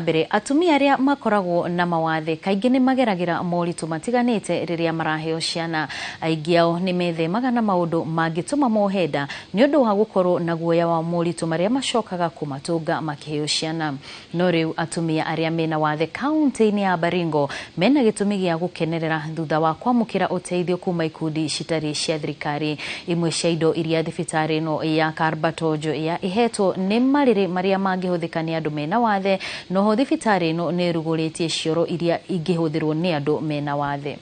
Mbere, atumia arĩa makoragwo na mawathe kaingĩ nĩ mageragĩra moritũ matiganĩte rĩrĩa maraheo ciana. Aingĩ ao nĩ methemaga na maũndũ mangĩtũma mohe nda nĩ ũndũ wa gũkorwo na guoya wa moritũ marĩa macokaga kũmatũnga makĩheo ciana. No rĩu atumia arĩa mena wathe kaunti-inĩ ya Baringo mena gĩtũmi gĩa gũkenerera thutha wa kwamũkĩra ũteithio kuma ikundi citarĩ cia thirikari. Imwe cia indo iria thibitarĩ ĩno ya Kabartonjo ya ihetwo nĩ marĩrĩ marĩa mangĩhũthĩka nĩ andũ mena wathe. Noho thibitarĩ ĩno nĩ ĩrugũrĩtie cioro iria ingĩhũthĩrwo nĩ andũ mena wathe.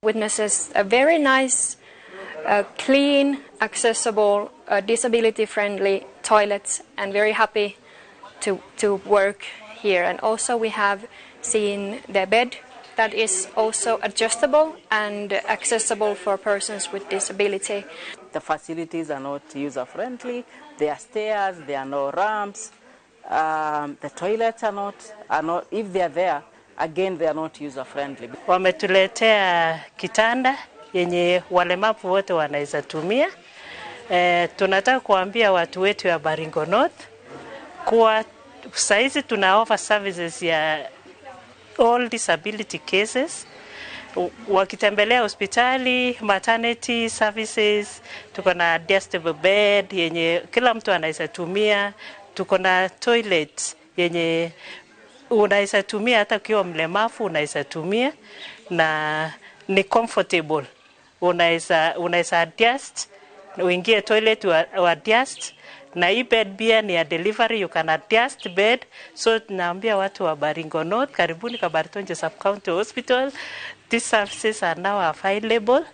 Witnesses a very nice, clean, accessible, disability-friendly toilets, and very happy to work here. And also we have seen the bed that is also adjustable and accessible for persons with disability. The facilities are not user-friendly. There are stairs, there are no ramps. The toilets are not, if they are there, again, they are not user-friendly. Wametuletea kitanda yenye walemavu wote wanaweza tumia. Tunataka kuambia watu wetu ya Baringo North kuwa saizi tuna offer services ya all disability cases. Wakitembelea hospitali, maternity services, tuko na adjustable bed yenye kila mtu anaweza tumia, tuko na toilet yenye unaweza tumia hata ukiwa mlemavu unaweza tumia na ni comfortable. Unaweza adjust, uingie toilet adjust, na hii bed pia ni ya delivery, you can adjust bed. So tunaambia watu wa Baringo North, karibuni Kabartonjo Sub County Hospital. These services are now available.